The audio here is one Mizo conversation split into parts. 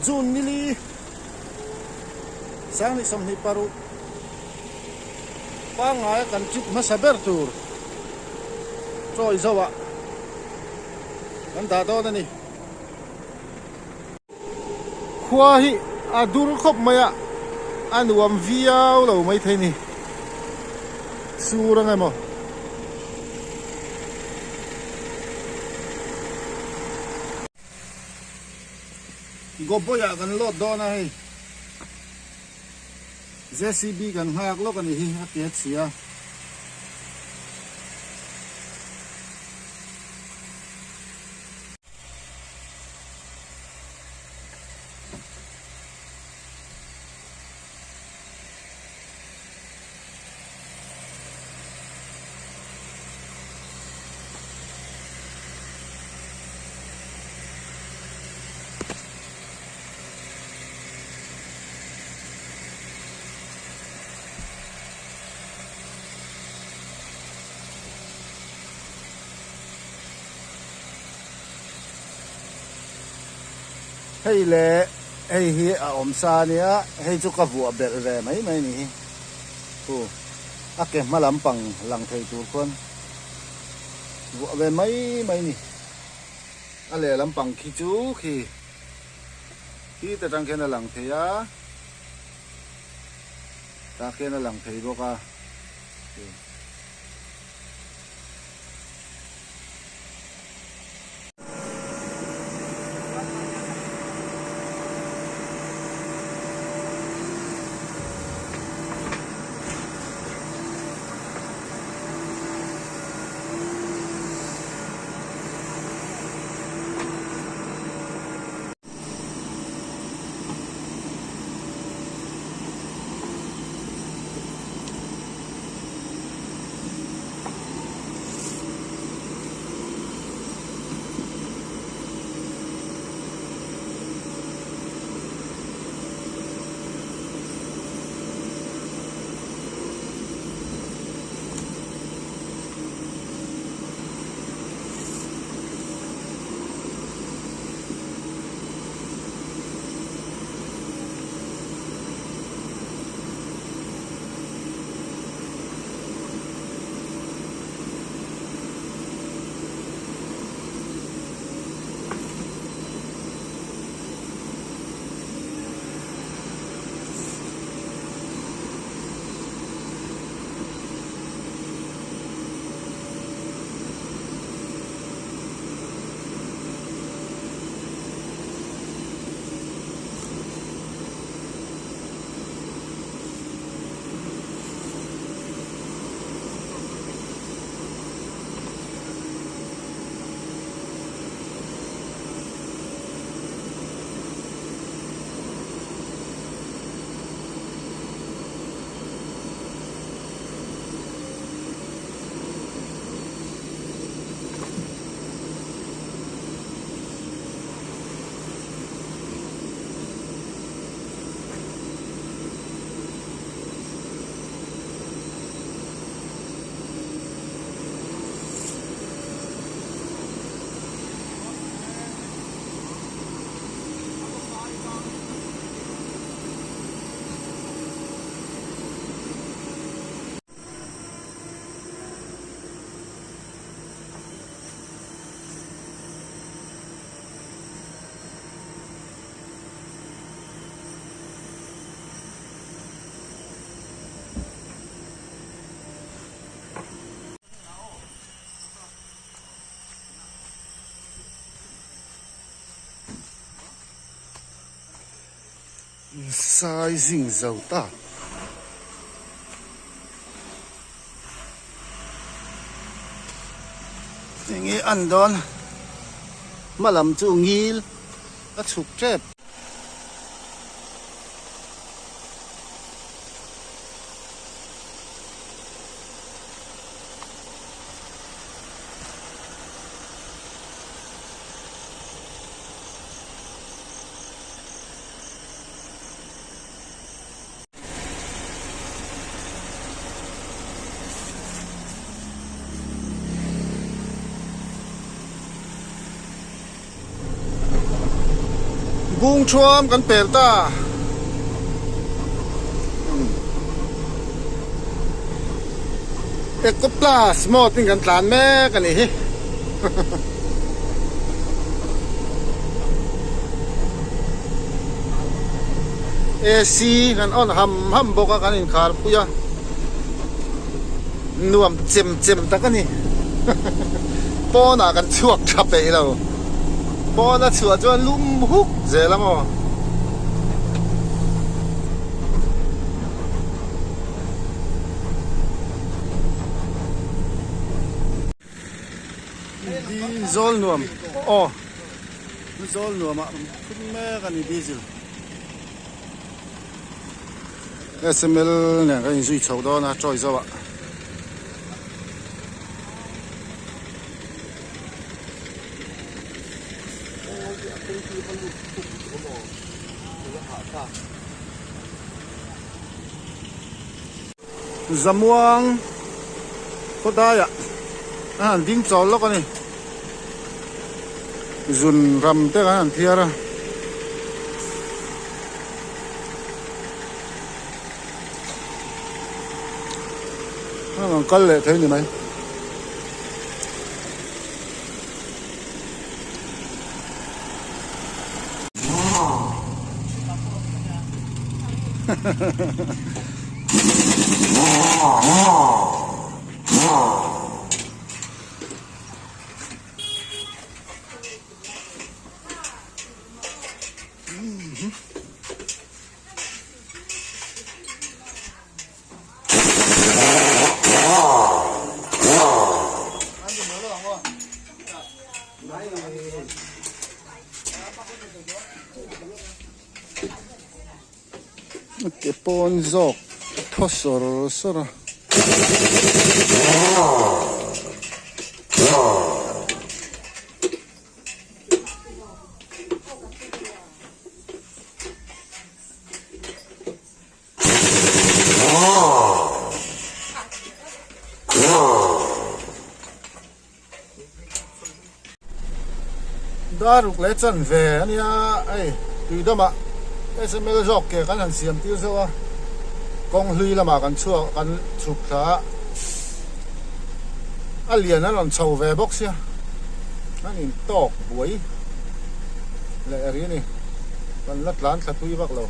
June nili 2026 pangngaia kan trip hmasa ber tur chawi zoah kan dah dawn a ni. Khua hi a dur khawp mai a, a nuam viau lo maithei ni. Sur ang emaw? Gawbawiah kan lawt dawn a hei. JCB kan nghak lawk a nih hi a ke chhia. Hei leh hei hi a awm sa a nia, hei chu ka vuah belh ve mai mai a ni hi. Khu a ke hma lampang lang thei tur khuan vuah ve mai mai a ni. A leh lampang khi chu khi khi te tang khian a lang thei a, tah khian a lang thei bawk a. Sai zing zo ta. Enge an dawn hma lam chu ngil a chhuk tep. Bung thuam kan pel ta. Eco plus mode in kan tlan mek a nih hi. AC kan on ham ham bawk a kan inkhar pui a nuam chem chem tak a ni pawnah kan chhuak tha peih lo pawn a chhuah chuan lum huk zel a maw. Zawl nuam aw zawl nuam ah phun mek a ni diesel sml nen kan inzui chho dawn a chawi zo ah. Zamuang khawdaiah an han ding chawl lawk a ni. Zun ram te kan han thiar a. An rawn kal leh thei ni mai. Ke pawn zawk thaw sawr sawr a. Dar ruk leh chan ve a nia hei tui damah sml zawk ke kan han siam tir zeuh a kawng hlui lamah kan chhuak kan chhuk thla a a lian a rawn chho ve bawk sia an in tawk buai leh ri a ni kan la tlan thla tui vak lo.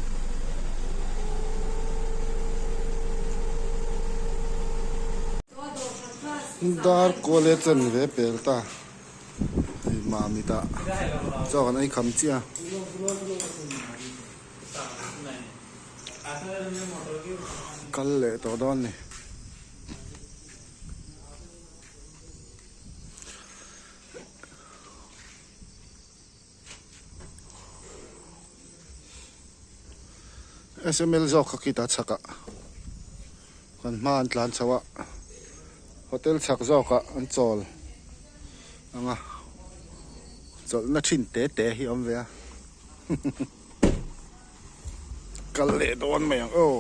Dar kual e chan ve pel ta hei mamit ah chaw kan ei kham chiah a. Kal leh tawh dawn ni. SML zawk kha khitah chhakah kan hma an tlan chho a hotel chhak zawkah an chawl ang a chawlhna thin te te hi a awm ve a kal leh dawn mai ang aw.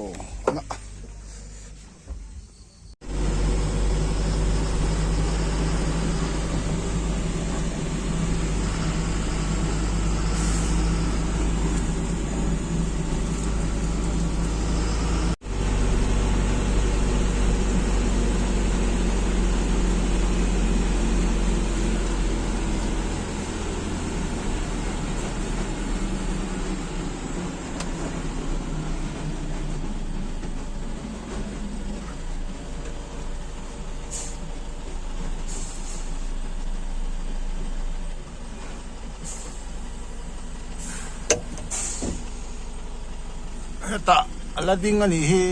Hetah a la ding a nih hi.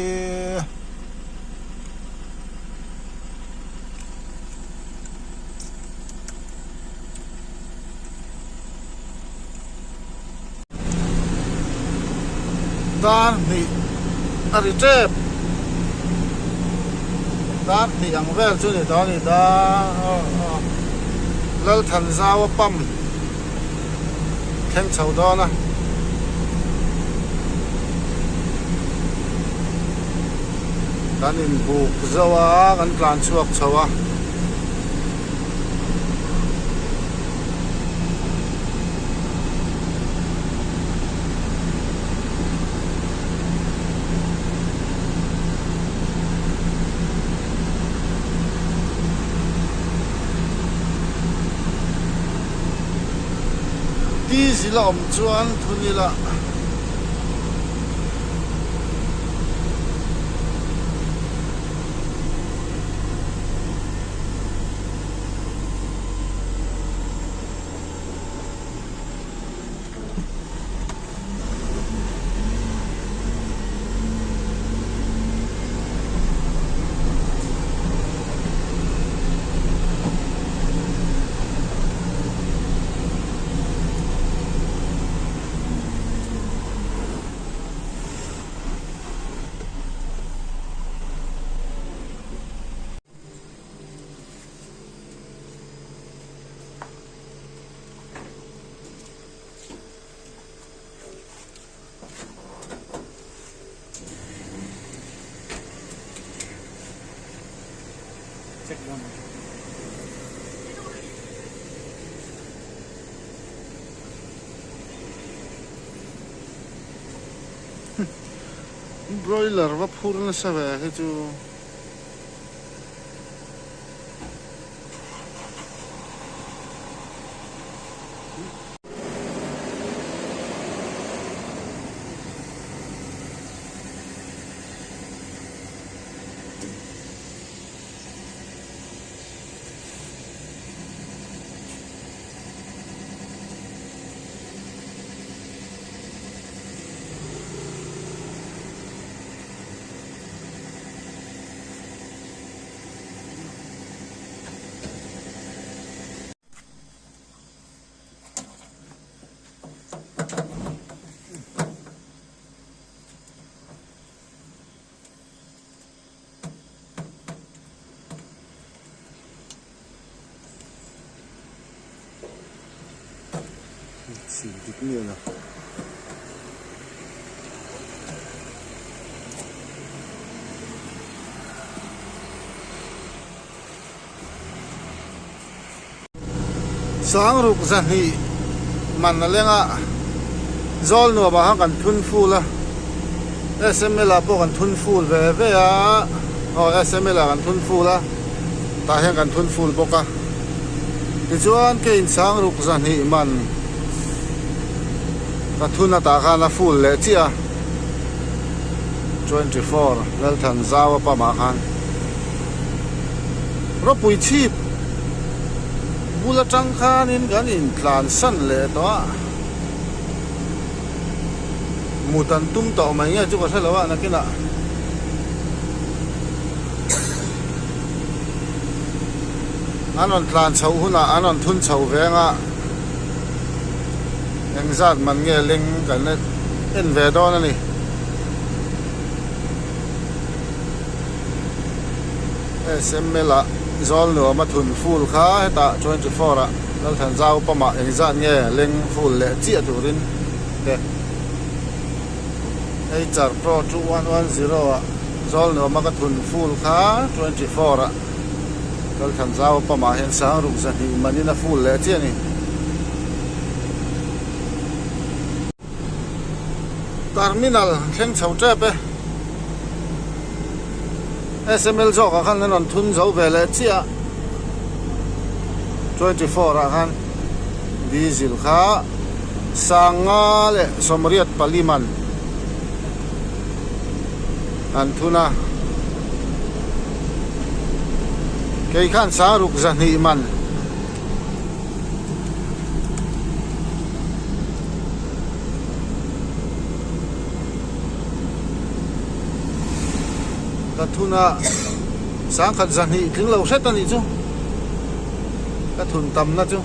Dar hnih a ri tep dar hnih ang vel chu ni tawh a ni dar Lalthanzau a pump thleng chho dawn a. Kan inbuk zo a kan tlan chhuak chho a. Diesel a awm chuan thun ila. Broiler va phur nasa ve hi chu. Chhi dik miah lo. Sangruk zahnih man a leng a, zawl nuam ah khan kan thun ful a, SML ah pawh kan thun ful ve ve a, aw SML ah kan thun ful a, tah hian kan thun ful bawk a, tichuan keiin sangruk zahnih man ka thun a tah khan a ful leh chiah a, 24 Lalthanzau a pump ah khan. Ropui chhip bul atang khanin kan intlansan leh tawh a, mut an tum tawh mai nge chu ka hre lo a nakinah an rawn tlan chhoh hunah an rawn thun chho veng a, engzat man nge leng kan en ve dawn a ni. SML ah zawl nuam a thun ful kha hetah 24 ah Lalthanzau pump ah engzat nge leng ful leh chiah turin te HR Pro 2110 ah zawl nuam a ka thun ful kha 24 ah Lalthanzau pump ah hian sangruk zahnih manin a ful leh chiah a ni. Terminal thleng chho tep e. SML zawk ah khan an rawn thun zo ve leh chiah a. 24 ah khan diesel kha sanga leh sawmriat pali man an thun a. Kei khan sangruk zahnih man. Ka thun a sangkhat zahnih tling lo hret a nih chu ka thun tamna chu.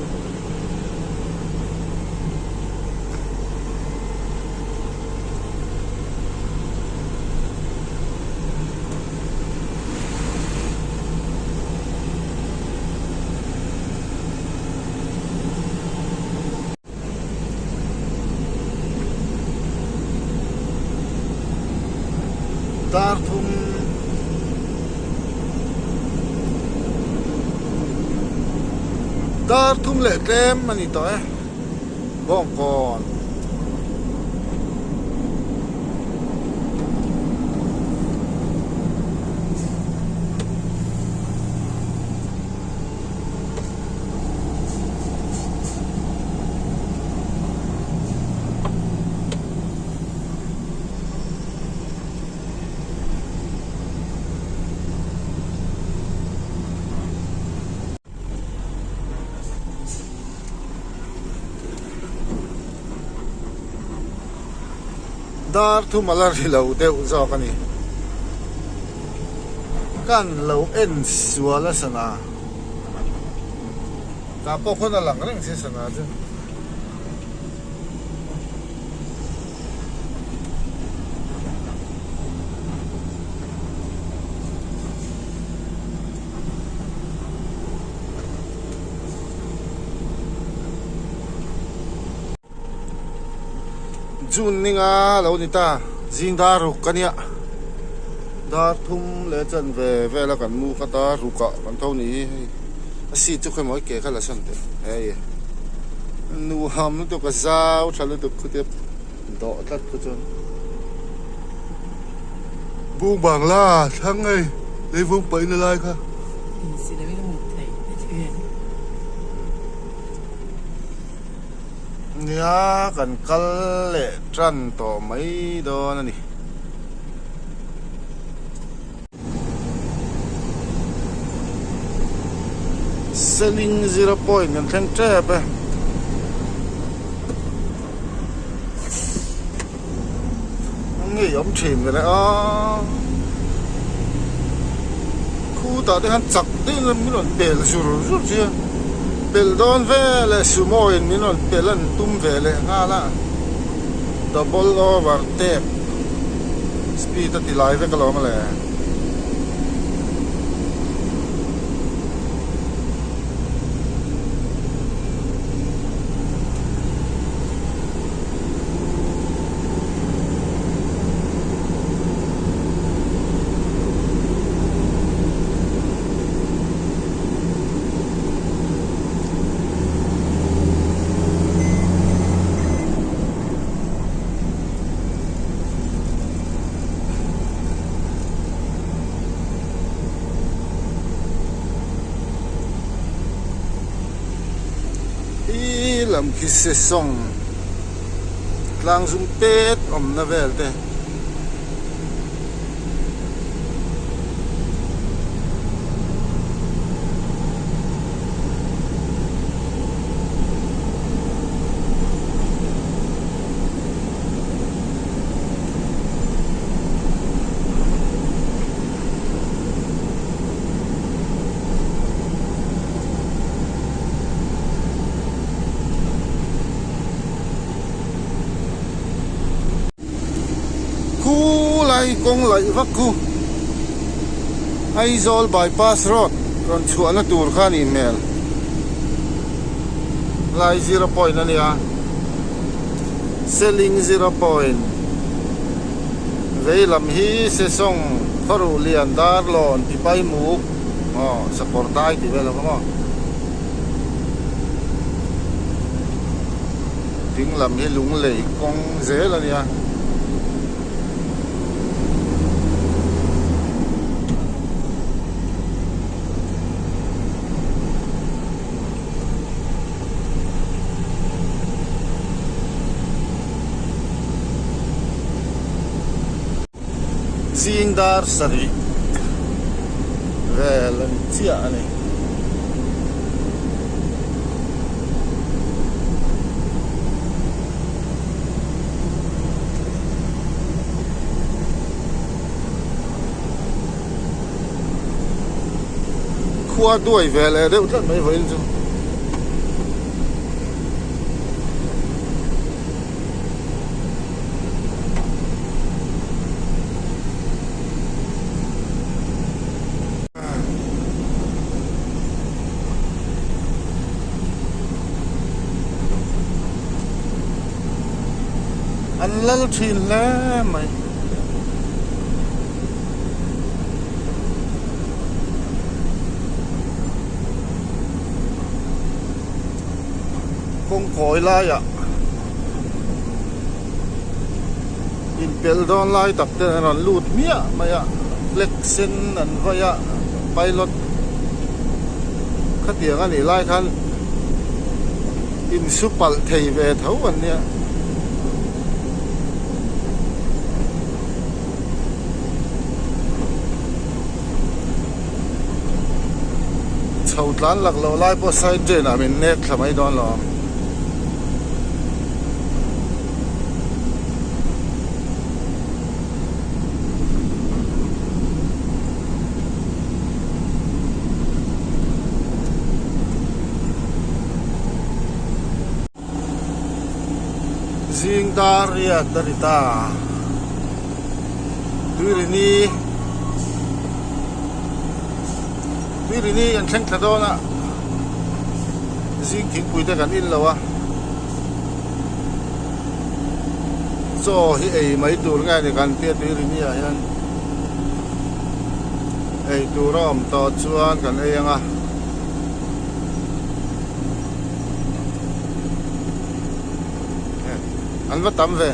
Dar thum dar thum leh tlem a ni tawh e bawngkawn. Dar thum a la ri lo deuh zawk a ni. Kan lo en sual a sana. Tah pawh khawn a lang reng si sana chu. June ninga lo ni ta zing dar ruk a nia dar thum leh chanve vela kan mu kha ta rukah kan tho ni hi hei a seat chu khawimaw ke kha la sawn teh hei nuam lutuk a zau tha lutuk khutia dawh tlat khu chuan bung bangla thlang hei leivung paihna lai kha. Nia kan kal leh tan tawh mai dawn a ni. Seling zero point kan thleng tep e. Ngei awm thin ve le a. Khutah te khan chak deuhin min rawn pel zur zur chi a. Pel dawn vel e sumo in min rawn pel an tum ve leh nghal a. Double over take speed a ti lai vek alawm le. Hi lam khi sesawng tlang zum pet awmna vel te. Khu lai kawng laih vak khu Aizawl bypass road rawn chhuahna tur kha a nih hmel lai zero point a nia Seling zero point vei lam hi Sesawng Khawruh Lian Darlawn Pipai Muk aw Sakawr dai tih vel a awm a. Ding lam hi lung lei kawng zel a nia. Zing dar sarih vel a ni chiah a ni. Khua duai ve leh deuh tlat mai vawiin chu. An lal thin hle mai. Kawngkawi laiah inpelh dawn lai tak te an rawn lut hmiah mai a flag sen an vaih a pilot khatiang a nih lai khan insu palh thei ve tho an nia. Chho tlan lak loh lai pawh side drain ah min nek thla mai dawn lo ang. Zing dar riat a ri ta. Tuirini Tuirini kan thleng thla dawn a, zing thingpui te kan in lo a. Chaw hi ei mai tur nge ni kan tia Tuirini ah hian ei tur a awm tawh chuan kan ei ang a. An va tam ve.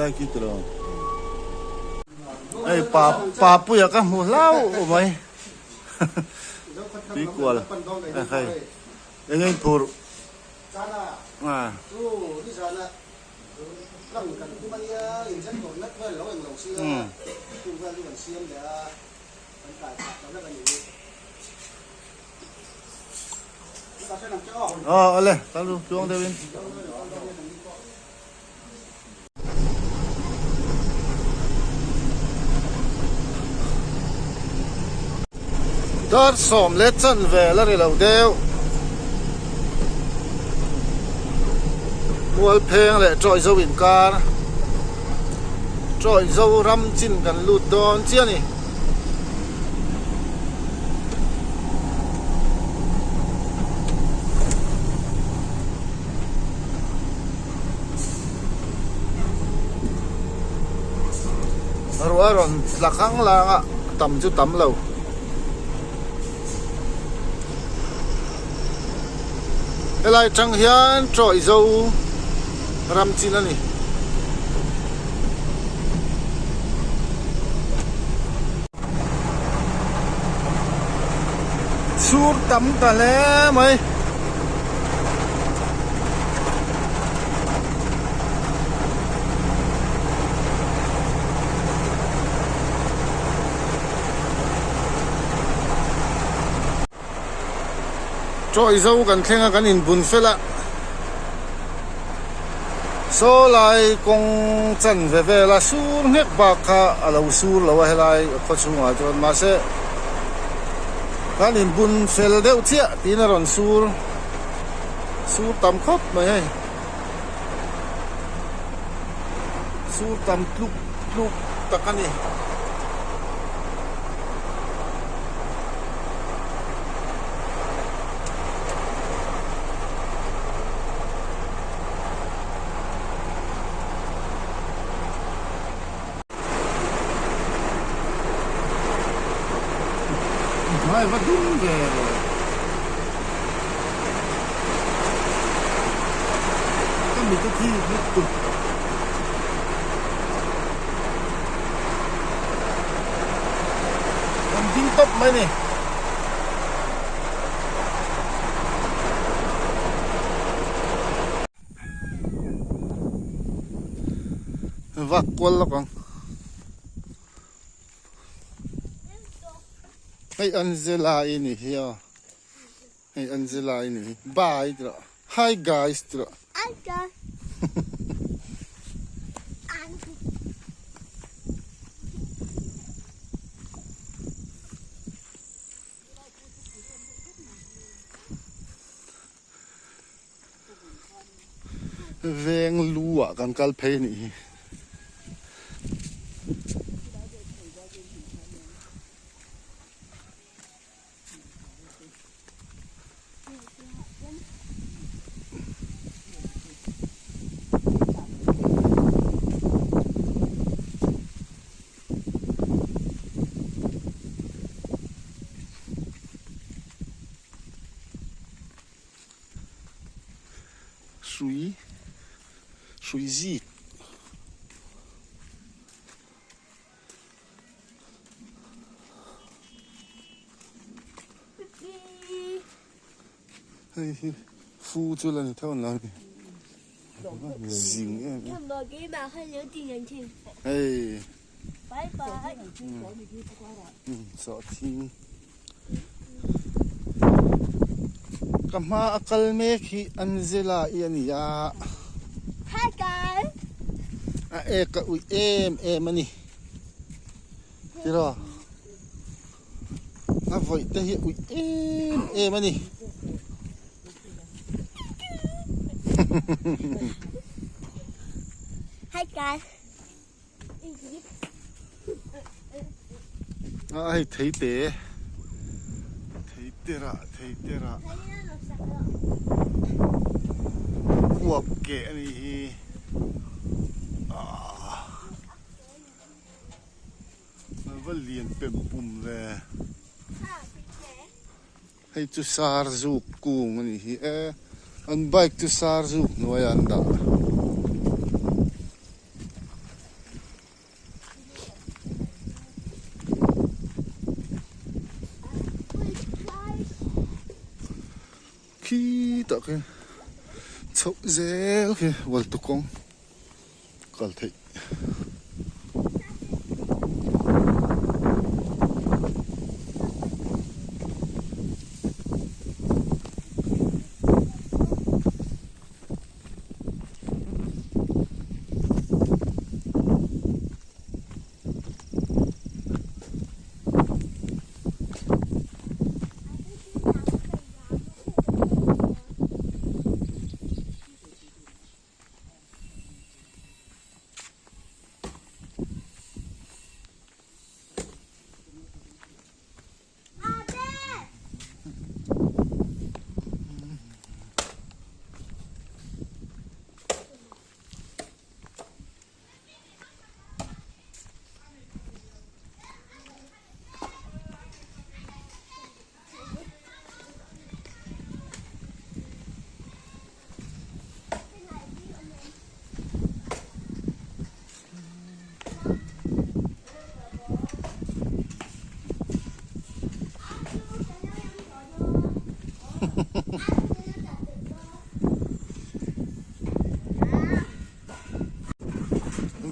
Lai khi tilo hei pa papuia ka hmu hlau mai tuikual hei eng eng phur a. Aw awle kal ru tluang deuh in. Dar sawm leh chan vel a ri lo deuh. Mual pheng leh tawih zo inkar tawih zo ram chin kan lut dawn chiah a ni. Ruah a rawn tla khang lang a tam chu tam lo. Helai atang hian tawih zo ram chin a ni. Sur tam ta hle mai. Tawih zo kan thleng a kan inbun fel a saw lai kawng chanve vel a sur nghek bak kha a lo sur lo a helai khaw chhungah chuan mahse kan inbun fel deuh chiah tiin a rawn sur sur tam khawp mai hei sur tam tluk tluk tak a ni. Hmai va dum ve. Ka mit a thi lutuk. Kan ding tawp mai ni. Vak kual lawk ang. Hei Angela i ni hi aw. Hei Angela i ni hi. Bye ti rawh. Hi guys ti rawh. Hi guys. Veng lu ah kan kal phei a nih hi. Hrui hrui zik. Hei hi fu chu la ni theuh an lo ni. Zing em em. Hei. Sawhthing. Ka hma a kal mek hi Angela i a ni a. Hi guys. A ek a uih em em a ni. Tiraw. A vawih te hi uih em em a ni. Hi guys. A hei theite theite rah theite rah uap keh a nih hi ah. A va lian pem pum ve. Hei chu sar zuk kung a nih hi e. An bike chu sar zuk hnuaiah an dah. Khitah khian chhoh zel khi Waltukawng. Kal theih.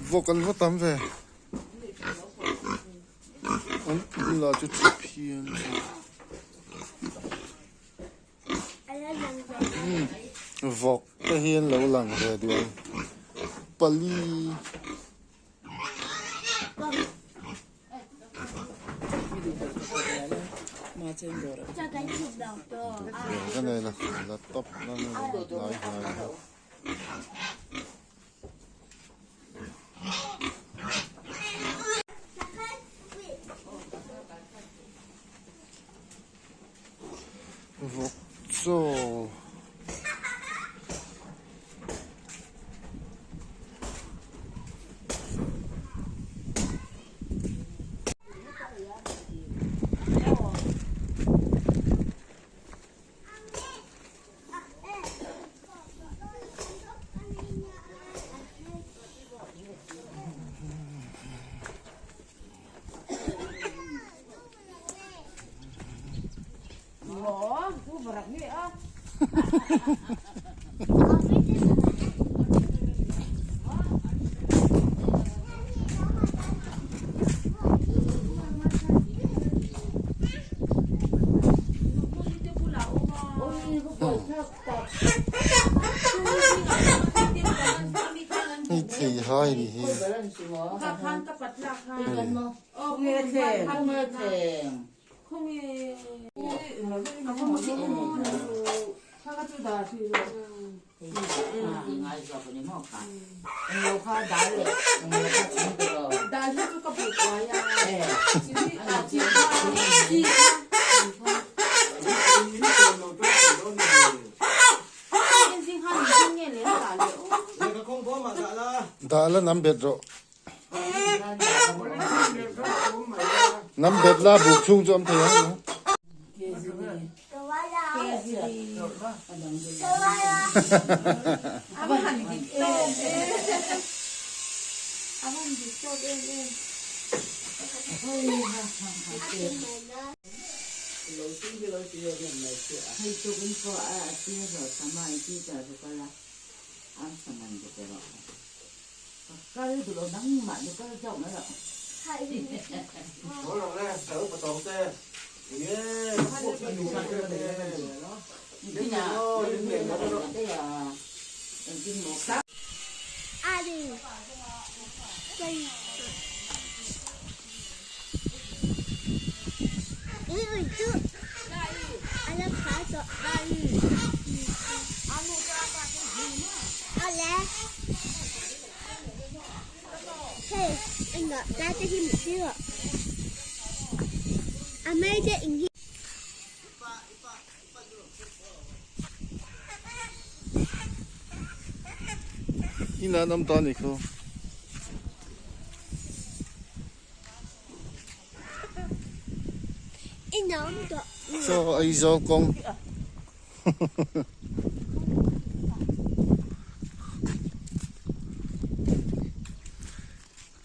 Vawk an va tam ve. An bulah chu thip hian. Vawk te hi an lo lang ve duh ang pali. Ka nei la laptop la hnai hnai. Vawk chaw. Hei thei hai ni hi. Dah la nam bet rawh. Nam bet la buk chhung chu awm thei ang. Inah an awm tawh a nih khu. Chaw Aizawl kawng.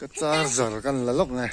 Ka charger kan la lawk nge.